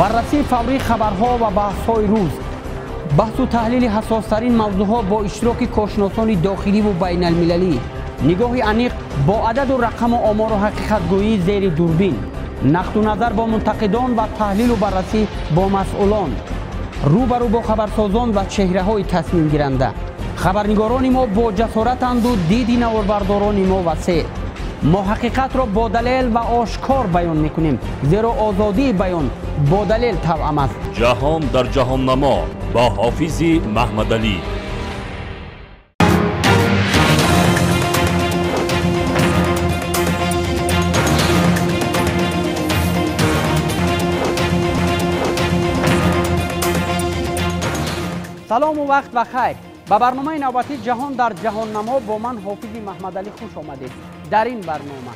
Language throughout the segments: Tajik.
Баррасии фаврии хабарҳо ва баҳсҳои рӯз, баҳсу таҳлили ҳассостарин мавзӯъҳо бо иштироки коршиносони дохиливу байналмилалӣ, нигоҳи аниқ бо ададу рақаму омору ҳақиқатгӯӣ зери дурбин, нақду назар бо мунтақидон ва таҳлилу баррасӣ бо масъулон, рӯ ба рӯ бо хабарсозон ва чеҳраҳои тасмимгиранда. Хабарнигорони мо бо ҷасоратанду диди наворбардорони мо васеъ. Мо ҳақиқатро бо далел ва ошкор баён мекунем, зеро озодии баён бо далел тавъам аст. Ҷаҳон дар ҷаҳоннамо бо Ҳофизи Маҳмадалӣ. Салому вақт ва хайр. Ба барномаи навбатии ҷаҳон дар ҷаҳоннамо бо ман Ҳофизи Маҳмадалӣ хуш омадед. Дар ин барнома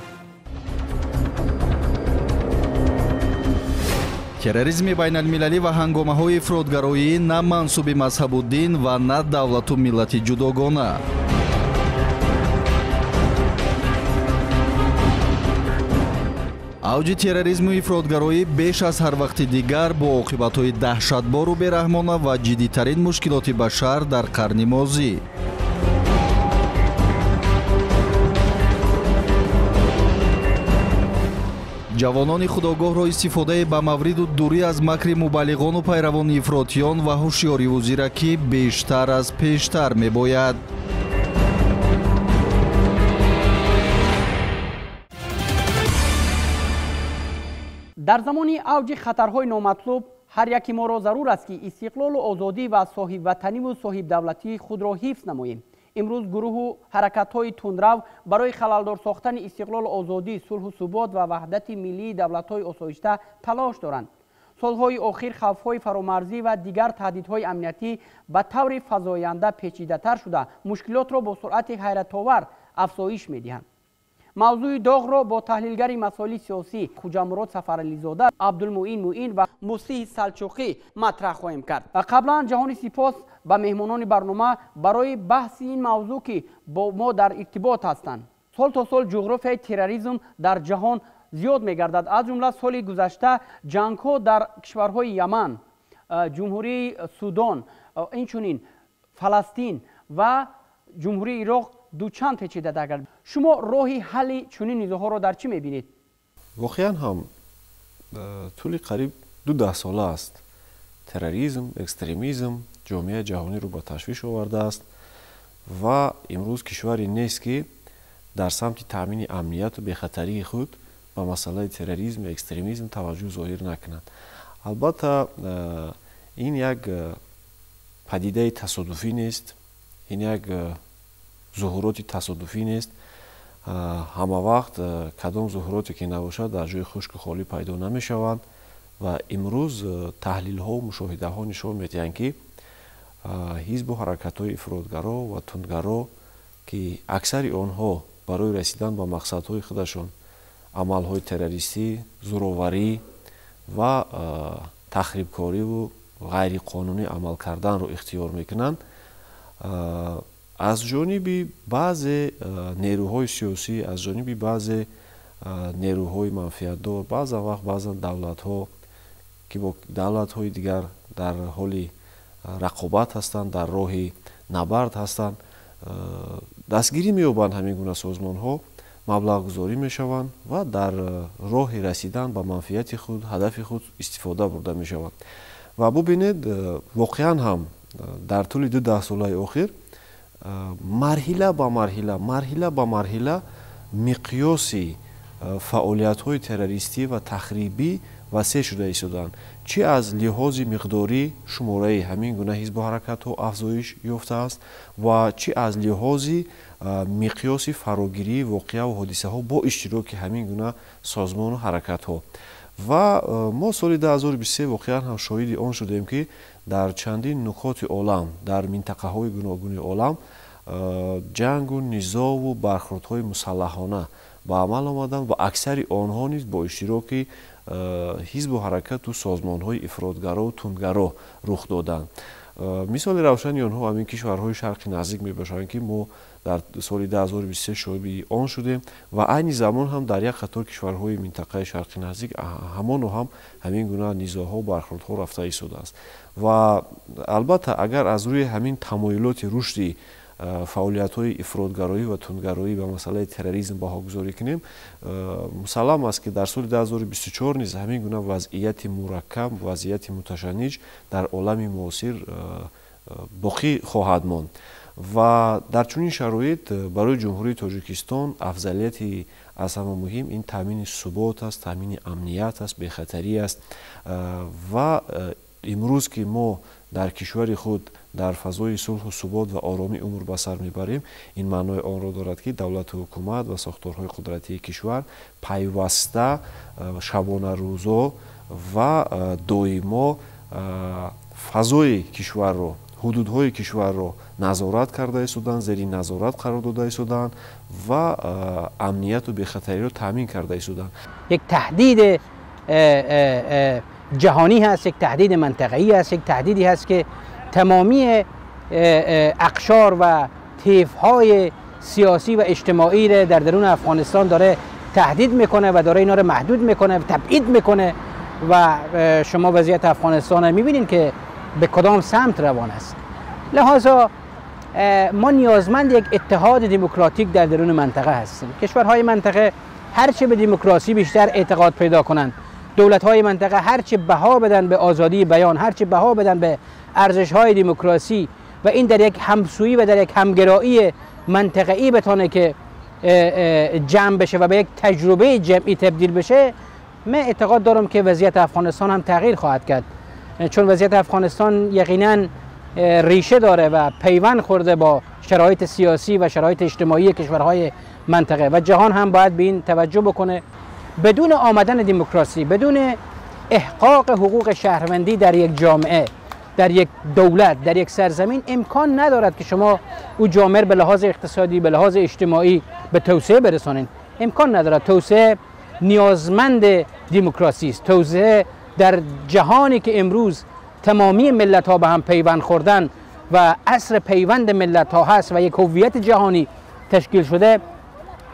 терроризми байналмилалӣ ва ҳангомаҳои ифротгароӣ на мансуби мазҳабу дин ва на давлату миллати ҷудогона. Авҷи терроризму ифротгароӣ беш аз ҳар вақти дигар бо оқибатҳои даҳшатбору бераҳмона ва ҷиддитарин мушкилоти башар дар қарни мозӣ. Ҷавонони худогоҳро истифодаи ба мавриду дурӣ аз макри мубаллиғону пайравони ифротиён ва ҳушёриву зиракӣ бештар аз пештар мебояд. Дар замони авҷи хатарҳои номатлуб ҳар яки моро зарур аст, ки истиқлолу озодӣ ва соҳибватаниву соҳибдавлатии худро ҳифз намоем. Имрӯз гурӯҳу ҳаракатҳои тундрав барои халалдор сохтани истиқлолу озодӣ, сулҳу субот ва ваҳдати миллии давлатҳои осоишта талош доранд. Солҳои охир хавфҳои фаромарзӣ ва дигар таҳдидҳои амниятӣ ба таври фазоянда печидатар шуда, мушкилотро бо суръати ҳайратовар афзоиш медиҳанд. Мавзӯи доғро бо таҳлилгари масоили сиёсӣ Хуҷамурод Сафарализода, Абдулмуин Муин ва Муслиҳи Салчуқӣ матраҳ хоҳем кард. Ва қаблан ҷаҳони сипос ба меҳмонони барнома барои баҳси ин мавзӯъ, ки бо мо дар иртибот ҳастанд. Сол то сол ҷуғрофияи терроризм дар ҷаҳон зиёд мегардад. Аз ҷумла соли гузашта ҷангҳо дар кишварҳои Яман, Ҷумҳурии Судон, инчунин Фаластин ва Ҷумҳурии Ироқ дучанд печида гардид. Шумо роҳи ҳалли чунин низоъҳоро дар чӣ мебинед? Воқеан ҳам тӯли қариб 2 даҳсола аст терроризм, экстремизм ҷомеаи ҷаҳониро ба ташвиш овардааст ва имрӯз кишваре нест, ки дар самти таъмини амнияту бехатарии худ ба масъалаи терроризм ва экстремизм таваҷҷӯҳ зоҳир накунад. Албатта, ин як падидаи тасодуфӣ нест, ин як зуҳуроти тасодуфӣ нест. Ҳама вақт кадом зуҳуроте ки набошад дар ҷои хушку холӣ пайдо намешаванд ва имрӯз таҳлилҳо мушоҳидаҳо нишон медиҳанд, ки ҳизбу ҳаракатҳои ифротгаро ва тундгаро, ки аксари онҳо барои расидан ба мақсадҳои худашон амалҳои террористӣ, зӯроварӣ ва тахрибкориву ғайриқонунӣ амал карданро ихтиёр мекунанд, аз ҷониби баъзе нерӯҳои сиёсӣ, аз ҷониби баъзе нерӯҳои манфиатдор, баъзан вақт баъзан давлатҳо, ки бо давлатҳои дигар дар ҳоли рақобат ҳастанд, дар роҳи набард ҳастанд, дастгирӣ меёбанд ҳамин гуна созмонҳо, маблағгузорӣ мешаванд ва дар роҳи расидан ба манфиати худ, ҳадафи худ истифода бурда мешаванд. Ва бубинед, воқеан ҳам дар тӯли 2 даҳсолаи охир марҳила ба марҳила, марҳила ба марҳила миқёси фаъолиятҳои террористӣ ва тахрибӣ васеъ шуда истоданд. Чӣ аз лиҳози миқдорӣ шумораи ҳамин гуна ҳизбу ҳаракатҳо афзоиш ёфтааст ва чӣ аз лиҳози миқёси фарогирии воқеаву ҳодисаҳо бо иштироки ҳамин гуна созмону ҳаракатҳо. Ва мо соли 2023 воқеан ҳам шоҳиди он шудем, ки дар чандин нуқоти олам, дар минтақаҳои гуногуни олам ҷангу низову бархӯрдҳои мусаллаҳона ба амал омаданд ва аксари онҳо низ бо иштироки ҳизбу ҳаракату созмонҳои ифротгарову тундгаро рух доданд. Мисоли равшани онҳо ҳамин кишварҳои шарқи наздик мебошанд, ки мо Дар соли 2023 шоҳиби он шудем ва айни замон ҳам дар як қатор кишварҳои минтақаи Шарқи Наздик ҳамоно ҳам ҳамин гуна низоъҳо, бархӯрдҳо рафта истодааст. Ва албатта, агар аз рӯи ҳамин тамоюлоти рушди фаъолиятҳои ифротгароӣ ва тундгароӣ ба масъалаи терроризм баҳогузорӣ кунем, мусаллам аст, ки дар соли 2024 низ ҳамин гуна вазъияти мураккаб, вазъияти муташанниҷ дар олами муосир боқӣ хоҳад монд. Ва дар чунин шароит барои Ҷумҳурии Тоҷикистон афзалияти аз ҳама муҳим ин таъмини субот аст, таъмини амният аст, бехатарӣ аст. Ва имрӯз ки мо дар кишвари худ дар фазои сулҳу субот ва оромӣ умр ба сар мебарем, ин маънои онро дорад, ки давлату ҳукумат ва сохторҳои қудратии кишвар пайваста, шабонарӯзо ва доимо фазои кишварро, ҳудудҳои кишварро назорат карда истоданд, зери назорат қарор дода истоданд ва амнияту бехатариро таъмин карда истоданд. Як таҳдиди ҷаҳонӣ ҳаст, як таҳдиди минтақавӣ ҳаст, як таҳдиде ҳаст, ки тамоми ақшор ва طیف‌های سیاسی و اجتماعی را در درون افغانستان داره تهدید میکنه و داره اینا رو محدود میکنه و تبعید میکنه. و شما وضعیت افغانستان رو میبینین که به کدام سمت روان است. لذا ما نیازمند یک اتحاد دموکراتیک در درون منطقه هستیم. کشورهای منطقه هرچه به دموکراسی بیشتر اعتقاد پیدا کنند، دولت‌های منطقه هرچه بها بدن به آزادی بیان، هرچه بها بدن به ارزش‌های دموکراسی و این در یک همسویی و در یک همگرایی منطقه‌ای بتانه که جمع بشه و به یک تجربه جمعی تبدیل بشه، من اعتقاد دارم که وضعیت افغانستان هم تغییر خواهد کرد. چون وضعیت افغانستان یقینا ریشه داره و پیوند خورده با شرایط سیاسی و شرایط اجتماعی کشورهای منطقه و جهان هم باید به این توجه بکنه. بدون آمدن دموکراسی، بدون احقاق حقوق شهروندی در یک جامعه، در یک دولت، در یک سرزمین، امکان ندارد که شما او جامعه به لحاظ اقتصادی، به لحاظ اجتماعی به توسعه برسانید. امکان ندارد. توسعه نیازمند دموکراسی است. توسعه در جهانی که امروز تمامی ملت ها به هم پیوند خوردن و عصر پیوند ملت ها هست و یک هویت جهانی تشکیل شده،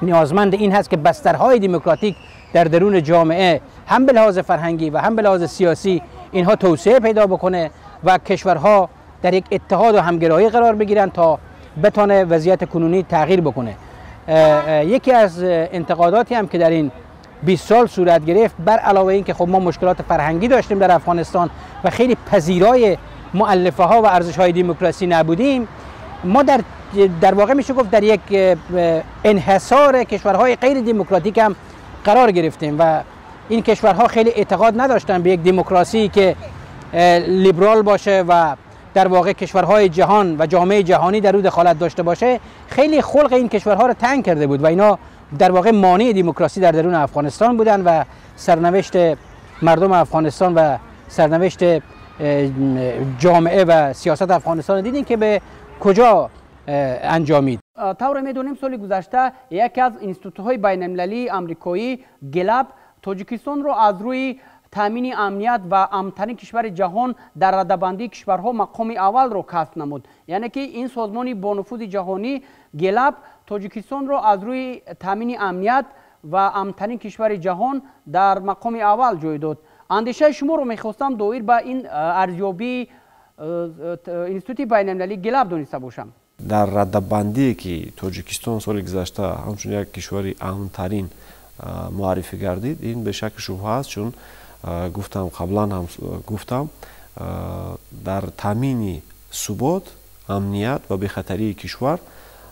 نیازمند این هست که بسترهای دموکراتیک در درون جامعه هم به لحاظ فرهنگی و هم به لحاظ سیاسی اینها توسعه پیدا بکنه و کشورها در یک اتحاد و همگرایی قرار بگیرن تا بتانه وضعیت کنونی تغییر بکنه. یکی از انتقاداتی هم که در این 20 سال صورت گرفت، بر علاوه این که خب ما مشکلات فرهنگی داشتیم در افغانستان و خیلی پذیرای مؤلفه ها و ارزش های دموکراسی نبودیم، ما در واقع میشه گفت در یک انحصار کشورهای غیر دموکراتیک هم قرار گرفتیم و این کشورها خیلی اعتقاد نداشتن به یک دموکراسی که لیبرال باشه و در واقع کشورهای جهان و جامعه جهانی در او دخالت داشته باشه. خیلی خلق این کشورها رو تنگ کرده بود و اینا در واقع مانع دموکراسی در درون افغانستان بودن و سرنوشت مردم افغانستان و سرنوشت جامعه و سیاست افغانستان دیدیم که به کجا انجامید. طور میدونیم سال گذشته یکی از اینستیتوت‌های بین‌المللی آمریکایی گلاب تاجیکستان رو از روی تامین امنیت و امن‌ترین کشور جهان در رده‌بندی کشورها مقام اول رو کسب نمود. یعنی که این سازمان با نفوذ جهانی گلاب تاجیکستان رو از روی تامین امنیت و امن‌ترین کشور جهان در مقام اول جای داد. اندیشه شما رو میخواستم دایر به این ارزیابی اینستیتوت بین‌المللی گلاب دونسته باشم. Дар радабандие ки Тоҷикистон соли гузашта ҳамчун як кишвари амнтарин муаррифӣ гардид, ин бешакку шубҳа аст, чун гуфтам, қаблан ҳам гуфтам, дар таъмини субот, амният ва бехатарии кишвар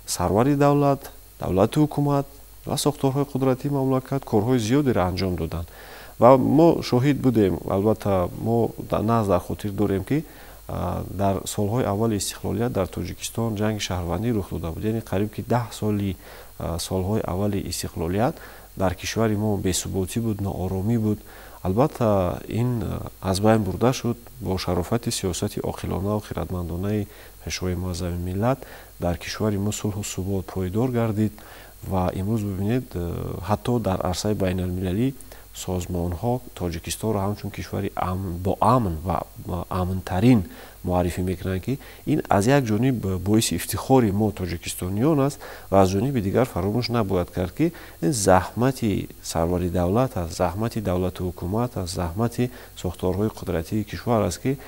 сарвари давлат, давлату ҳукумат ва сохторҳои қудратии мамлакат корҳои зиёдеро анҷом доданд. Ва мо шоҳид будем, албатта мо нағз дар хотир дорем, ки дар солҳои аввали истиқлолият дар Тоҷикистон ҷанги шаҳрвандӣ рух дода буд. Яъне қариб ки 10 соли солҳои аввали истиқлолият дар кишвари мо бесуботӣ буд, нооромӣ буд. Албатта ин аз байн бурда шуд бо шарофати сиёсати оқилона ва хиратмандонаи Пешвои муаззами миллат. Дар кишвари мо сулҳу субот пойдор гардид ва имрӯз бибинед, ҳатто дар арсаи байналмилалӣ созмонҳо Тоҷикистонро ҳамчун кишвари боамн ва амнтарин муаррифӣ мекунанд, ки ин аз як ҷониб боиси ифтихори мо тоҷикистониён аст ва аз ҷониби дигар фаромӯш набояд кард, ки ин заҳмати сарвари давлат аст, заҳмати давлату ҳукумат аст, заҳмати сохторҳои қудратии кишвар аст, ки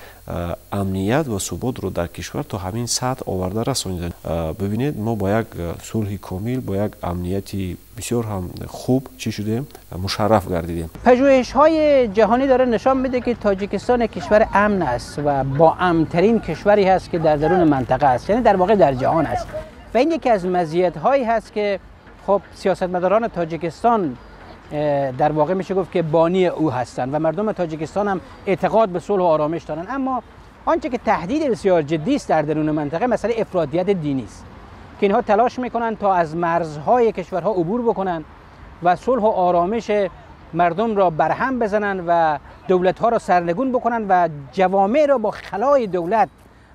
амният ва суботро дар кишвар то ҳамин сатҳ оварда расониданд. Бибинед, мо ба як сулҳи комил, бо як амнияти бисёр ҳам хуб чӣ шудем, мушарраф гардидем. پژوهش‌های جهانی داره نشان میده که تاجیکستان کشور امن است و با امن‌ترین کشوری هست که در درون منطقه است، یعنی در واقع در جهان است و این یکی از مزیت‌هایی هست که خب سیاستمداران تاجیکستان در واقع میشه گفت که بانی او هستند و مردم تاجیکستان هم اعتقاد به صلح و آرامش دارند. اما آنچه که تهدید بسیار جدی است در درون منطقه مسئله افراطیت دینی است که اینها تلاش میکنن تا از مرزهای کشورها عبور بکنن و صلح و آرامش مردم را برهم بزنن و دولتها را سرنگون بکنن و جوامع را با خلای دولت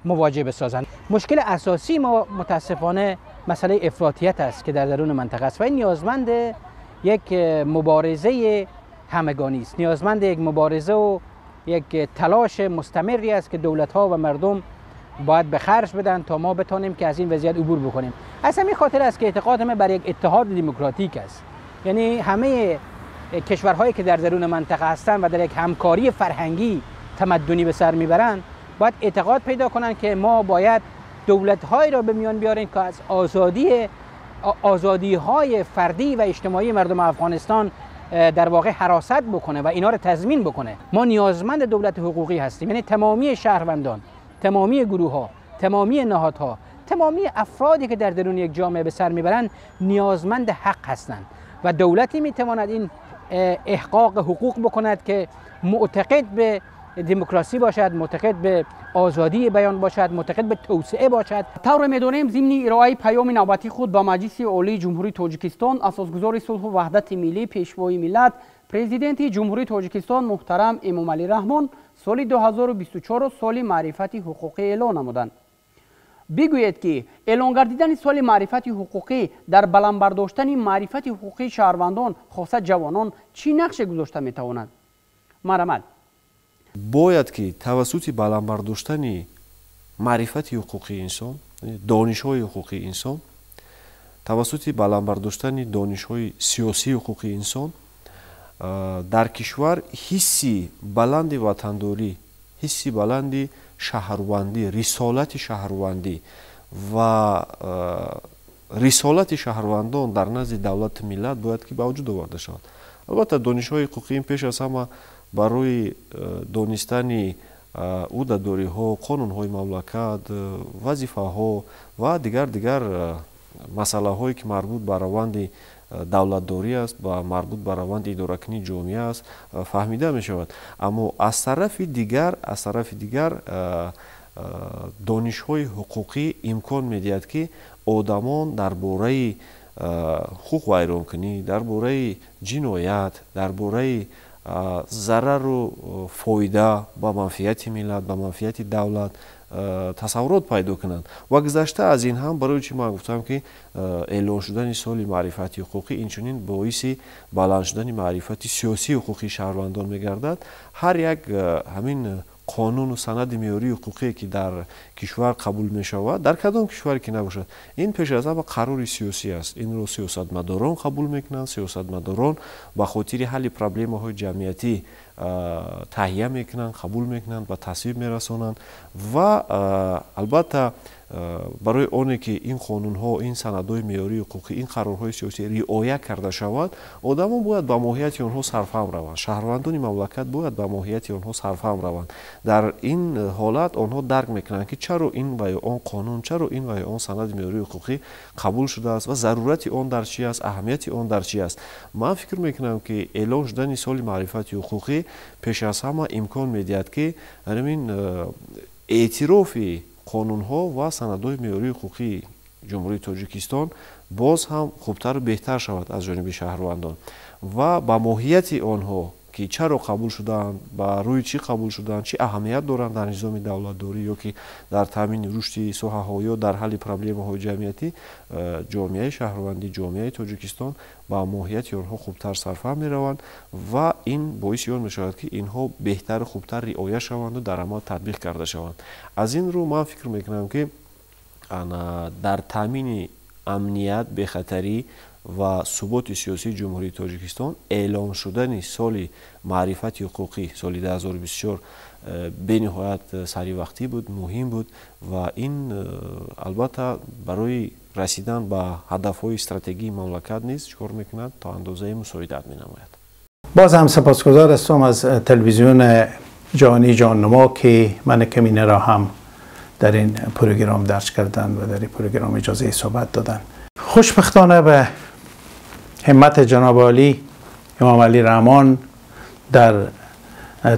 مواجه بسازن. مشکل اساسی ما متاسفانه مسئله افراطیت است که در درون منطقه است و این نیازمند یک مبارزه همگانی است، نیازمند یک مبارزه و یک تلاش مستمری است که دولت‌ها و مردم باید به خرج بدن تا ما بتانیم که از این وضعیت عبور بکنیم. از همین خاطر است که اعتقاد ما بر یک اتحاد دموکراتیک است، یعنی همه کشورهایی که در درون منطقه هستند و در یک همکاری فرهنگی تمدنی به سر میبرند باید اعتقاد پیدا کنند که ما باید دولت‌هایی را به میان بیاریم که از آزادی‌های فردی و اجتماعی مردم افغانستان در واقع حراست بکنه و اینا رو تضمین بکنه. ما نیازمند دولت حقوقی هستیم، یعنی تمامی شهروندان، تمامی گروه‌ها، تمامی نهادها، تمامی افرادی که در درون یک جامعه به سر میبرند نیازمند حق هستند و دولتی میتواند این احقاق حقوق بکند که معتقد به دموکراسی باشد، معتقد به آزادی بیان باشد، معتقد به توسعه باشد. طور می‌دانیم ضمن ارائه پیام نوبتی خود به مجلس عالی جمهوری تاجیکستان، اساسگزار صلح و وحدت ملی، پیشوای ملت، پرزیدنت جمهوری تاجیکستان محترم امامعلی رحمان سال 2024 سال معرفت حقوقی اعلان نمودند. بگویید که اعلان گردیدن سال معرفت حقوقی در بلند برداشتن معرفت حقوقی شهروندان، خاصه جوانان، چی نقش گذاشته میتواند؟ مرحمت. Бояд ки тавассути баланд бардоштани маърифати ҳуқуқии инсон, донишҳои ҳуқуқии инсон, тавассути баланд бардоштани донишҳои сиёсии ҳуқуқии инсон дар кишвар ҳисси баланди ватандорӣ, ҳисси баланди шаҳрвандӣ, рисолати шаҳрвандӣ ва рисолати шаҳрвандон дар назди давлату миллат бояд ки ба вуҷуд оварда шавад. Албатта, донишҳои ҳуқуқии ин пеш аз ҳама барои донистани ӯҳдадориҳо, қонунҳои мамлакат, вазифаҳо ва дигар масъалаҳое ки марбут ба раванди давлатдорӣ аст, ба марбут ба раванди идоракунии ҷомеа аст, фаҳмида мешавад. Аммо аз тарафи дигар донишҳои ҳуқуқӣ имкон медиҳад, ки одамон дар бораи ҳуқуқвайронкунӣ, дар бораи ҷиноят, дар бораи зарару фоида ба манфиати миллат, ба манфиати давлат тасаввурот пайдо кунанд. Ва гузашта аз ин ҳам барои чӣ ман гуфтам, ки эълон шудани соли маърифати ҳуқуқӣ инчунин боиси баланд шудани маърифати сиёсии ҳуқуқии шаҳрвандон мегардад. Ҳар як ҳамин қонуну санади меъёрии ҳуқуқие ки дар кишвар қабул мешавад, дар кадом кишваре ки набошад, ин пеш аз ҳама қарори сиёсӣ аст. Инро сиёсатмадорон қабул мекунанд. Сиёсатмадорон ба хотири ҳалли проблемаҳои ҷамъиятӣ таҳия мекунанд, қабул мекунанд, ба тасвиб мерасонанд ва албатта барои оне ки ин қонунҳо, ин санадҳои меъёрии ҳуқуқӣ, ин қарорҳои сиёсӣ риоя карда шавад, одамон бояд ба моҳияти онҳо сарфаҳм раванд. Шаҳрвандони мамлакат бояд ба моҳияти онҳо сарфаҳм раванд. Дар ин ҳолат онҳо дарк мекунанд, ки чаро ин ва ё он қонун, чаро ин ва ё он санади меъёрии ҳуқуқӣ қабул шудааст ва зарурати он дар чи аст, аҳамияти он дар чи аст. Ман фикр мекунам, ки эълон шудани соли маърифати ҳуқуқӣ пеш аз ҳама имкон медиҳад, ки ҳамин эътирофи қонунҳо ва санадҳои меъёрии ҳуқуқии Ҷумҳурии Тоҷикистон боз ҳам хубтару беҳтар шавад аз ҷониби шаҳрвандон ва ба моҳияти онҳо, ки ки чаро қабул шудаанд, ба рӯи чӣ қабул шудаанд, чӣ аҳамият доранд дар низоми давлатдорӣ ё ки дар таъмини рушди соҳаҳо ё дар ҳалли проблемаҳои ҷамъиятӣ, ҷомеаи шаҳрвандӣ, ҷомеаи Тоҷикистон ба моҳияти онҳо хубтар сарфаҳм мераванд ва ин боиси он мешавад, ки инҳо беҳтару хубтар риоя шаванду дар амал татбиқ карда шаванд. Аз ин рӯ ман фикр мекунам, ки дар таъмини амният, бехатарӣ ва суботи сиёсии Ҷумҳурии Тоҷикистон эълон шудани соли маърифати ҳуқуқӣ соли 2024 бениҳоят саривақтӣ буд, муҳим буд ва ин албатта барои расидан ба ҳадафҳои стратегии мамлакат низ чӣ кор мекунад, то андозаи мусоидат менамояд. باز هم سپاسگزار هستم از تلویزیون جهانی جهان‌نما که من کمینه را هم در این پروگرام درج کردن و در این پروگرام اجازه صحبت دادن. خوشبختانه به همت جناب عالی امام علی رحمان در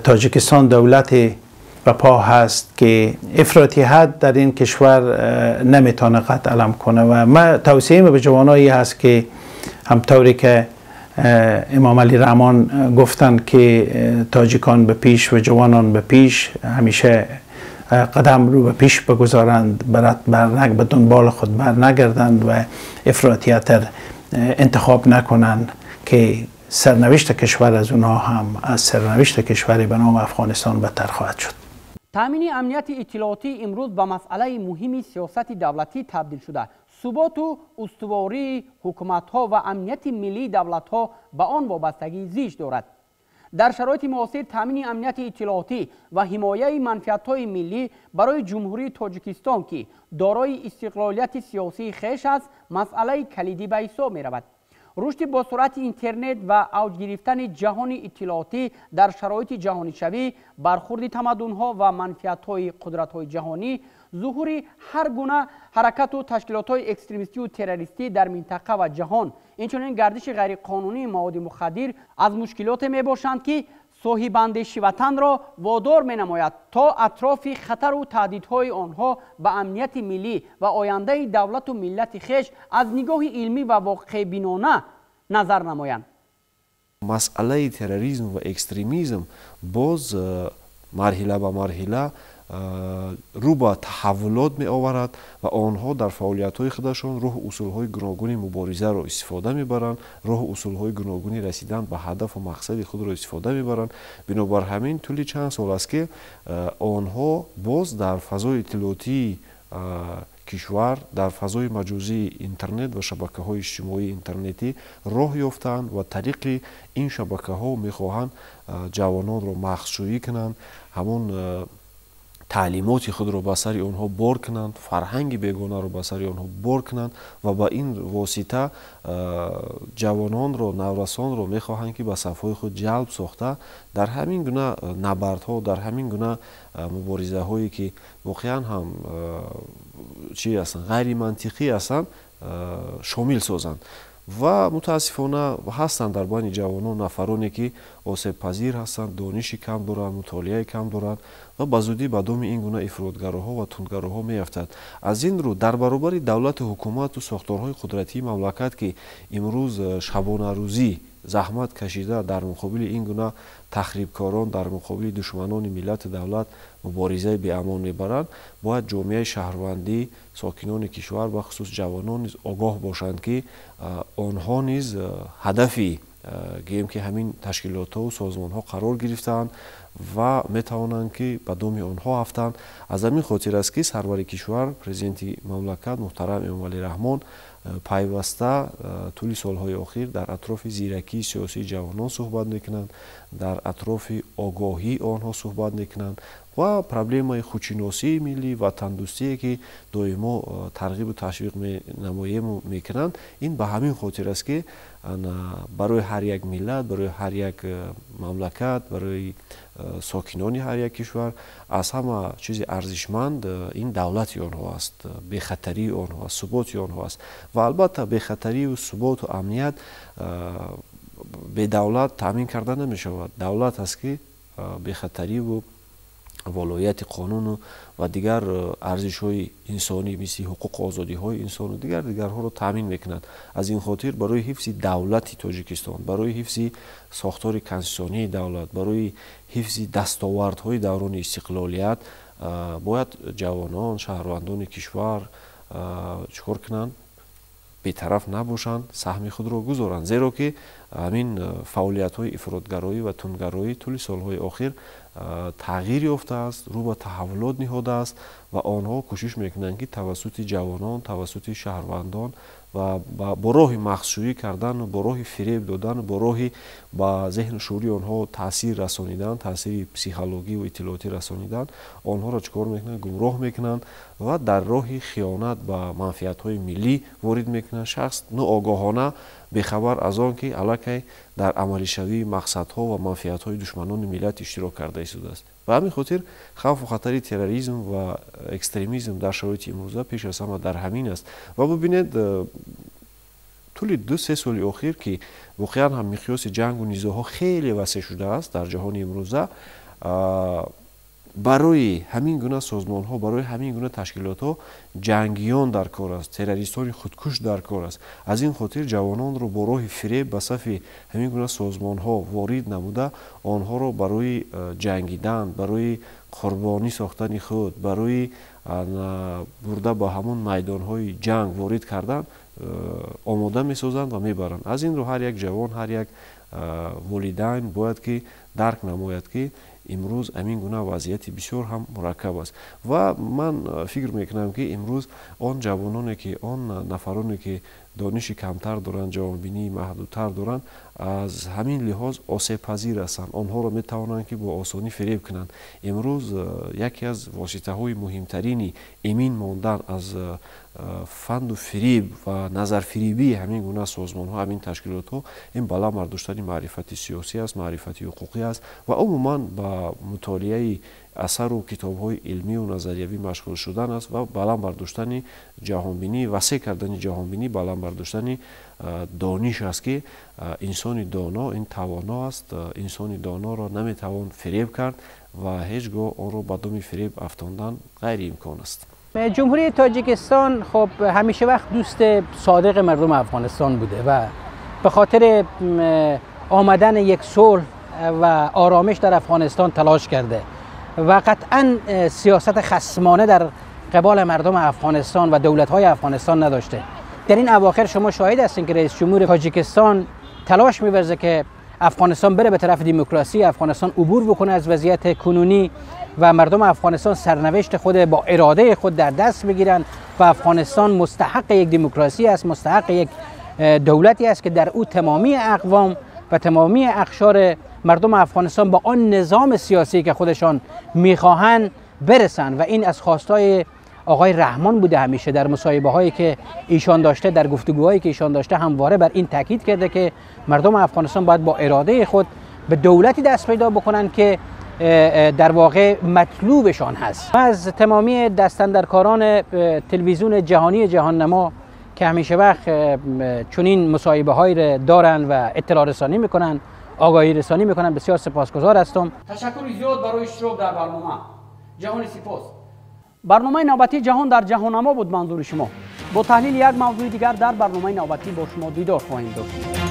تاجیکستان دولت به پا هست که افراطی حد در این کشور نمیتونه قد علم کنه و ما توصیه به جوانایی هست که همطوری که امام علی رحمان گفتن که تاجیکان به پیش و جوانان به پیش، همیشه قدم رو به پیش بگذارند، به دنبال خود بر نگردند و افراطیت انتخاب نکنند که سرنوشت کشور از اونها هم از سرنوشت کشوری به نام افغانستان بدتر خواهد شد. تامین امنیت اطلاعاتی امروز به مسئله مهم سیاست دولتی تبدیل شده. ثبات و استواری حکومت‌ها و امنیت ملی دولت‌ها به آن وابستگی زیش دارد. در شرایط معاصر تامین امنیت اطلاعاتی و حمایه منفعت‌های ملی برای جمهوری تاجیکستان که دارای استقلالیت سیاسی خویش است، مسئله کلیدی به حساب می‌رود. رشد با سرعت اینترنت و اوج گرفتن جهان اطلاعاتی در شرایط جهانی شوی، برخورد تمدن‌ها و منفعت‌های قدرت‌های جهانی، ظهور هر گونه حرکت و تشکیلات‌های اکستریمیستی و تروریستی در منطقه و جهان، اینچنین گردش غیرقانونی مواد مخدر از مشکلات میباشند که صاحباندیشی وطن را وادار مینماید تا اطراف خطر و تهدیدهای آنها به امنیت ملی و آینده دولت و ملت خویش از نگاه علمی و واقع بینانه نظر نمایند. مسئله تروریسم و اکستریمیسم باز مرحله به مرحله рӯ ба таҳаввулот меоварад ва онҳо дар фаъолиятҳои худашон роҳу усулҳои гуногуни муборизаро истифода мебаранд, роҳу усулҳои гуногуни расидан ба ҳадафу мақсади худро истифода мебаранд. Бинобар ҳамин тӯли чанд сол аст, ки онҳо боз дар фазои иттилоотии кишвар, дар фазои маҷозии интернет ва шабакаҳои иҷтимоии интернетӣ роҳ ёфтаанд ва тариқи ин шабакаҳо мехоҳанд ҷавононро мағзшӯӣ кунанд, ҳамон таълимоти худро ба сари онҳо бор кунанд, фарҳанги бегонаро ба сари онҳо бор кунанд ва ба ин восита ҷавононро, наврасонро мехоҳанд, ки ба сафҳои худ ҷалб сохта дар ҳамин гуна набардҳо, дар ҳамин гуна муборизаҳое ки воқеан ҳам чӣ ҳастанд, ғайримантиқӣ ҳастанд, шомил созанд. Ва мутаассифона ҳастанд дар байни ҷавонон нафароне, ки осебпазир ҳастанд, дониши кам доранд, мутолиаи кам доранд ва ба зудӣ ба доми ин гуна ифротгароҳо ва тундгароҳо меафтад. Аз ин рӯ дар баробари давлату ҳукумату сохторҳои қудратии мамлакат, ки имрӯз шабонарӯзӣ заҳмат кашида дар муқобили ин гуна тахрибкорон, дар муқобили душманони миллату давлат муборизаи беамон мебаранд, бояд ҷомеаи шаҳрвандӣ, сокинони кишвар, бахусус ҷавонон низ огоҳ бошанд, ки онҳо низ ҳадафи гӯем ки ҳамин ташкилотҳо созмонҳо қарор гирифтаанд ва метавонанд, ки ба доми онҳо афтанд. Аз ҳамин хотир аст, ки сарвари кишвар, президенти мамлакат муҳтарам Эмомалӣ Раҳмон пайваста тӯли солҳои охир дар атрофи зиракии сиёсии ҷавонон суҳбат мекунанд, дар атрофи огоҳии онҳо суҳбат мекунанд ва проблемаи худшиносии миллӣ ва тандӯстие, ки доимо тарғибу ташвиқ менамоему мекунанд, ин ба ҳамин хотир аст, ки барои ҳар як миллат, барои ҳар як мамлакат, барои сокинони ҳар як кишвар аз ҳама чизи арзишманд ин давлати онҳо аст, бехатарии онҳо аст, суботи онҳо аст. Ва албатта бехатарию суботу амният бедавлат таъмин карда намешавад. Давлат аст, ки бехатариву Волоияти қонуну ва дигар арзишҳои инсонӣ, мисли ҳуқуқу озодиҳои инсону дигарҳоро таъмин мекунад. Аз ин хотир барои ҳифзи давлати Тоҷикистон, барои ҳифзи сохтори конститутсионии давлат, барои ҳифзи дастовардҳои даврони истиқлолият бояд ҷавонон, шаҳрвандони кишвар чӣ кор кунанд? Бетараф набошанд, саҳми худро гузоранд, зеро ки ҳамин фаъолиятҳои ифротгароӣ ва тундгароӣ тӯли солҳои охир тағйир ёфтааст, рӯ ба таҳаввулот ниҳодааст ва онҳо кӯшиш мекунанд, ки тавассути ҷавонон, тавассути шаҳрвандон ва бо роҳи махсушӯӣ кардану бо роҳи фиреб додану бо роҳи ба зеҳну шуури онҳо таъсир расонидан, таъсири психологию иттилоотӣ расонидан, онҳоро чӣ кор мекунанд? Гумроҳ мекунанд ва дар роҳи хиёнат ба манфиатҳои миллӣ ворид мекунанд. Шахс ноогоҳона, бехабар аз он ки аллакай дар амалишавии мақсадҳо ва манфиатҳои душманони миллат иштирок карда истодааст. Ба ҳамин хотир хавфу хатари терроризм ва экстремизм дар шароити имрӯза пеш аз ҳама дар ҳамин аст. Ва бубинед, тӯли 2-3 соли охир, ки воқеан ҳам миқёси ҷангу низоъҳо хеле васеъ шудааст дар ҷаҳони имрӯза, барои ҳамин гуна созмонҳо, барои ҳамин гуна ташкилотҳо ҷангиён дар кор аст, террористони худкуш дар кор аст. Аз ин хотир ҷавононро бо роҳи фиреб ба сафи ҳамин гуна созмонҳо ворид намуда, онҳоро барои ҷангидан, барои қурбонӣ сохтани худ, барои бурда ба ҳамон майдонҳои ҷанг ворид кардан омода месозанд ва мебаранд. Аз ин рӯ ҳар як ҷавон, ҳар як волидайн бояд ки дарк намояд, ки имрӯз ҳамин гуна вазъияти бисёр ҳам мураккаб аст. Ва ман фикр мекунам, ки имрӯз он ҷавононе ки, он нафароне ки дониши камтар доранд, ҷавонбинии маҳдудтар доранд, аз ҳамин лиҳоз осебпазир ҳастанд. Онҳоро метавонанд ки бо осонӣ фиреб кунанд. Имрӯз яке аз воситаҳои муҳимтарини эмин мондан аз фанду фиреб ва назарфиребии ҳамин гуна созмонҳо, ҳамин ташкилотҳо, ин баланд бардоштани маърифати сиёсӣ аст, маърифати ҳуқуқӣ аст ва умуман ба мутолиаи асару китобҳои илмию назариявӣ машғул шудан аст ва баланд бардоштани ҷаҳонбинӣ, васеъ кардани ҷаҳонбинӣ, баланд бардоштани дониш аст, ки инсони доно ин тавоно аст. Инсони доноро наметавон фиреб кард ва ҳеҷ гоҳ онро ба доми фиреб афтондан ғайриимкон аст. جمهوری تاجیکستان خب همیشه وقت دوست صادق مردم افغانستان بوده و به خاطر آمدن یک صلح و آرامش در افغانستان تلاش کرده و قطعا سیاست خصمانه در قبال مردم افغانستان و دولت‌های افغانستان نداشته. در این اواخر شما شاهد هستین که رئیس جمهور تاجیکستان تلاش می‌ورزه که افغانستان بره به طرف دموکراسی، افغانستان عبور بکنه از وضعیت کنونی و مردم افغانستان سرنوشت خود با اراده خود در دست بگیرن و افغانستان مستحق یک دموکراسی است، مستحق یک دولتی است که در او تمامی اقوام و تمامی اقشار مردم افغانستان با آن نظام سیاسی که خودشان میخواهند برسن. و این از خواستای آقای رحمان بوده. همیشه در مصاحبه هایی که ایشان داشته، در گفتگوهایی که ایشان داشته، همواره بر این تاکید کرده که مردم افغانستان باید با اراده خود به دولتی دست پیدا بکنن که در واقع مطلوبشان هست. از تمامی دستاندرکاران تلویزیون جهانی جهان نما که همیشه وقت چنین مصاحبه هایی را دارن و اطلاع رسانی میکنن، آگاهی رسانی میکنن، بسیار سپاسگزار هستم. تشکر زیاد برای اشتراک در برنامه. جهانی سپاس. برنامه نوبتی جهان در جهاننما بود منظور شما. با تحلیل یک موضوع دیگر در برنامه نوبتی با شما دیدار خواهیم داشت.